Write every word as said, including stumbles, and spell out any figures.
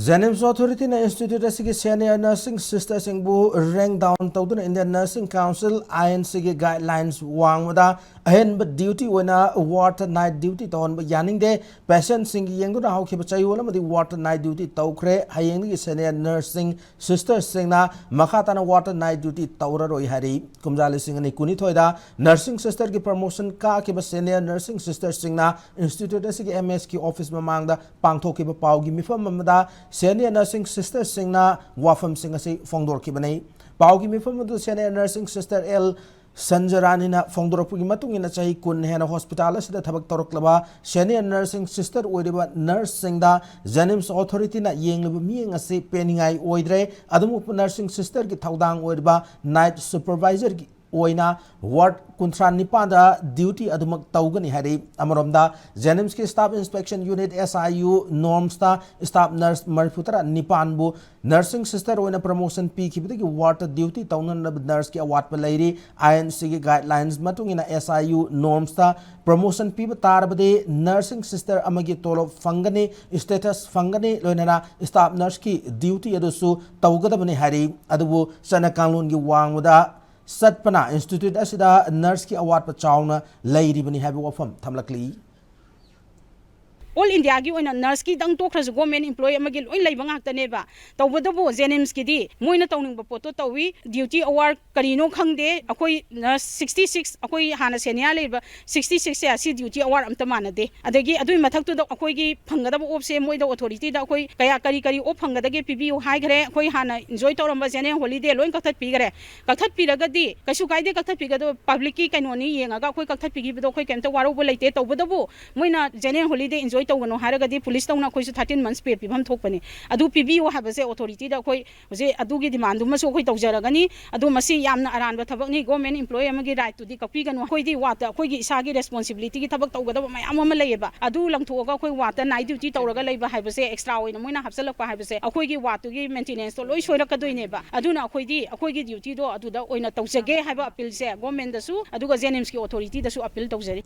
JNIMS Authority-ꯅ institute ꯑꯁꯤꯒꯤ senior nursing sister-ꯁꯤꯡꯕꯨ rank down ꯇꯧꯗꯨꯅ Indian Nursing Council, INC-ꯒꯤ guidelines ꯋꯥꯡꯃꯗ ꯑꯍꯦꯟꯕ duty ꯑꯣꯏꯅ ward night duty ꯇꯧꯍꯟꯕ ꯌꯥꯅꯤꯡꯗꯦ꯫ Patient-ꯁꯤꯡꯒꯤ ꯌꯦꯡꯗꯨꯅ ꯍꯧꯈꯤꯕ ꯆꯌꯣꯜ ꯑꯃꯗꯤ ward night duty ꯇꯧꯈ꯭ꯔꯦ꯫ ꯍꯌꯦꯡꯗꯒꯤ senior nursing sister-ꯁꯤꯡꯅ ꯃꯈꯥ ꯇꯥꯅ ward night duty ꯇꯧꯔꯔꯣꯏ ꯍꯥꯏꯔꯤ꯫ ꯀꯨꯝꯖꯥ ꯂꯤꯁꯤꯡ ꯑꯅꯤ ꯀꯨꯟꯅꯤꯊꯣꯏꯗ nursing sister-ꯒꯤ promotion ꯀꯥꯈꯤꯕ senior nursing sister-ꯁꯤꯡꯅ institute ꯑꯁꯤꯒꯤ M S-ꯒꯤ office ꯃꯃꯥꯡꯗ ꯄꯥꯡꯊꯣꯛꯈꯤꯕ ꯄꯥꯎꯒꯤ ꯃꯤꯐꯝ ꯑꯃꯗ senior nursing sister-ꯁꯤꯡꯅ ꯋꯥꯐꯝꯁꯤꯡ ꯑꯁꯤ ꯐꯣꯡꯗꯣꯔꯛꯈꯤꯕꯅꯤ꯫ ꯄꯥꯎꯒꯤ ꯃꯤꯐꯝ ꯑꯗꯨ senior nursing sister L ꯁꯟꯖꯔꯥꯅꯤꯅ ꯐꯣꯡꯗꯣꯔꯛꯄꯒꯤ ꯃꯇꯨꯡ ꯏꯟꯅ, ꯆꯍꯤ ꯀꯨꯟ ꯍꯦꯟꯅ hospital ꯑꯁꯤꯗ ꯊꯕꯛ ꯇꯧꯔꯛꯂꯕ senior nursing sister ꯑꯣꯏꯔꯤꯕ nurse-ꯁꯤꯡꯗ JNIMS Authority-ꯅ ꯌꯦꯡꯂꯤꯕ ꯃꯤꯠꯌꯦꯡ ꯑꯁꯤ ꯄꯦꯟꯅꯤꯡꯉꯥꯏ ꯑꯣꯏꯗ꯭ꯔꯦ꯫ ꯑꯗꯨꯃꯛꯄꯨ nursing sister-ꯒꯤ ꯊꯧꯗꯥꯡ ꯑꯣꯏꯔꯤꯕ night supervisor-ꯒꯤ ꯑꯣꯏꯅ ward ꯀꯨꯟꯊ꯭ꯔꯥ ꯅꯤꯄꯥꯟꯗ duty ꯑꯗꯨꯃꯛ ꯇꯧꯒꯅꯤ ꯍꯥꯏꯔꯤ꯫ ꯑꯃꯔꯣꯝꯗ, JNIMS-ꯀꯤ Staff Inspection Unit, S I U, norms-ꯇ staff nurse ꯃꯔꯤꯐꯨ ꯇꯔꯥ ꯅꯤꯄꯥꯟꯕꯨ nursing sister ꯑꯣꯏꯅ promotion ꯄꯤꯈꯤꯕꯗꯒꯤ ward duty ꯇꯧꯅꯅꯕ nurse-ꯀꯤ ꯑꯋꯥꯠꯄ ꯂꯩꯔꯤ꯫ INC-ꯒꯤ guidelines ꯃꯇꯨꯡ ꯏꯟꯅ S I U norms-ꯇ promotion ꯄꯤꯕ ꯇꯥꯔꯕꯗꯤ nursing sister ꯑꯃꯒꯤ ꯇꯣꯂꯣꯞ ꯐꯪꯒꯅꯤ, status ꯐꯪꯒꯅꯤ, ꯂꯣꯏꯅꯅ staff nurse-ꯀꯤ duty ꯑꯗꯨꯁꯨ ꯇꯧꯒꯗꯕꯅꯤ ꯍꯥꯏꯔꯤ꯫ ꯑꯗꯨꯕꯨ ꯆꯠꯅ ꯀꯥꯡꯂꯣꯟꯒꯤ ꯋꯥꯡꯃꯗ ꯆꯠꯄꯅ institute ꯑꯁꯤꯗ nurse-ꯀꯤ ꯑꯋꯥꯠꯄ ꯆꯥꯎꯅ ꯂꯩꯔꯤꯕꯅꯤ ꯍꯥꯏꯕ ꯋꯥꯐꯝ ꯊꯝꯂꯛꯂꯤ꯫ All India-ꯒꯤ ꯑꯣꯏꯅ nurse-ꯀꯤꯗꯪ ꯇꯣꯛꯈ꯭ꯔꯁꯨ, government employee ꯑꯃꯒꯤ ꯂꯣꯏ ꯂꯩꯕ ꯉꯥꯛꯇꯅꯦꯕ꯫ ꯇꯧꯕꯇꯕꯨ JNIMS-ꯀꯤꯗꯤ ꯃꯣꯏꯅ ꯇꯧꯅꯤꯡꯕ ꯄꯣꯠꯇꯣ ꯇꯧꯏ꯫ Duty hour ꯀꯔꯤꯅꯣ ꯈꯪꯗꯦ꯫ ꯑꯩꯈꯣꯏ nurse sixty six, ꯑꯩꯈꯣꯏ ꯍꯥꯟꯅ senior ꯂꯩꯔꯤꯕ sixty six-ꯁꯦ ꯑꯁꯤ duty hour ꯑꯝꯇ ꯃꯥꯟꯅꯗꯦ꯫ ꯑꯗꯒꯤ ꯑꯗꯨꯒꯤ ꯃꯊꯛꯇꯨꯗ ꯑꯩꯈꯣꯏꯒꯤ ꯐꯪꯒꯗꯕ off-ꯁꯦ ꯃꯣꯏꯗ authority-ꯗ ꯑꯩꯈꯣꯏ ꯀꯌꯥ, ꯀꯔꯤ ꯀꯔꯤ off ꯐꯪꯒꯗꯒꯦ ꯄꯤꯕꯤꯌꯨ ꯍꯥꯏꯈ꯭ꯔꯦ꯫ ꯑꯩꯈꯣꯏ ꯍꯥꯟꯅ enjoy ꯇꯧꯔꯝꯕ general holiday ꯂꯣꯏ ꯀꯛꯊꯠꯄꯤꯈ꯭ꯔꯦ꯫ ꯀꯛꯊꯠꯄꯤꯔꯒꯗꯤ ꯀꯩꯁꯨ ꯀꯥꯏꯗꯦ, ꯀꯛꯊꯠꯄꯤꯒꯗꯕ public-ꯀꯤ ꯀꯩꯅꯣꯅꯤ ꯌꯦꯡꯉꯒ ꯑꯩꯈꯣꯏ ꯀꯛꯊꯠꯄꯤꯈꯤꯕꯗꯣ ꯑꯩꯈꯣꯏ ꯀꯩꯝꯇ ꯋꯥꯔꯧꯕ ꯂꯩꯇꯦ꯫ ꯇꯧꯕꯇꯕꯨ ꯃꯣꯏꯅ general holiday enjoy ꯇꯧꯒꯅꯨ ꯍꯥꯏꯔꯒꯗꯤ police ꯇꯧꯅ ꯑꯩꯈꯣꯏꯁꯨ thirteen months pay ꯄꯤꯐꯝ ꯊꯣꯛꯄꯅꯤ꯫ ꯑꯗꯨ ꯄꯤꯕꯤꯌꯨ ꯍꯥꯏꯕꯁꯦ authority-ꯗ ꯑꯩꯈꯣꯏ ꯍꯧꯖꯤꯛ ꯑꯗꯨꯒꯤ demand-ꯗꯨꯃꯁꯨ ꯑꯩꯈꯣꯏ ꯇꯧꯖꯔꯒꯅꯤ꯫ ꯑꯗꯨ ꯃꯁꯤ ꯌꯥꯝꯅ ꯑꯔꯥꯟꯕ ꯊꯕꯛꯅꯤ꯫ Government employee ꯑꯃꯒꯤ right-ꯇꯨꯗꯤ ꯀꯛꯄꯤꯒꯅꯨ꯫ ꯑꯩꯈꯣꯏꯗꯤ ward-ꯇ ꯑꯩꯈꯣꯏꯒꯤ ꯏꯁꯥꯒꯤ responsibility-ꯒꯤ ꯊꯕꯛ ꯇꯧꯒꯗꯕ ꯃꯌꯥꯝ ꯑꯃ ꯂꯩꯌꯦꯕ꯫ ꯑꯗꯨ ꯂꯪꯊꯣꯛꯑꯒ ꯑꯩꯈꯣꯏ ward-ꯇ night duty ꯇꯧꯔꯒ ꯂꯩꯕ ꯍꯥꯏꯕꯁꯦ, extra ꯑꯣꯏꯅ ꯃꯣꯏꯅ ꯍꯥꯞꯆꯤꯜꯂꯛꯄ ꯍꯥꯏꯕꯁꯦ, ꯑꯩꯈꯣꯏꯒꯤ ward-ꯇꯨꯒꯤ maintenance-ꯇꯣ ꯂꯣꯏ ꯁꯣꯏꯔꯛꯀꯗꯣꯏꯅꯦꯕ꯫ ꯑꯗꯨꯅ ꯑꯩꯈꯣꯏꯗꯤ ꯑꯩꯈꯣꯏꯒꯤ duty-ꯗꯣ ꯑꯗꯨꯗ ꯑꯣꯏꯅ ꯇꯧꯖꯒꯦ ꯍꯥꯏꯕ appeal-ꯁꯦ government-ꯗꯁꯨ ꯑꯗꯨꯒ JNIMS-ꯀꯤ authority-ꯗꯁꯨ appeal ꯇꯧꯖꯔꯤ꯫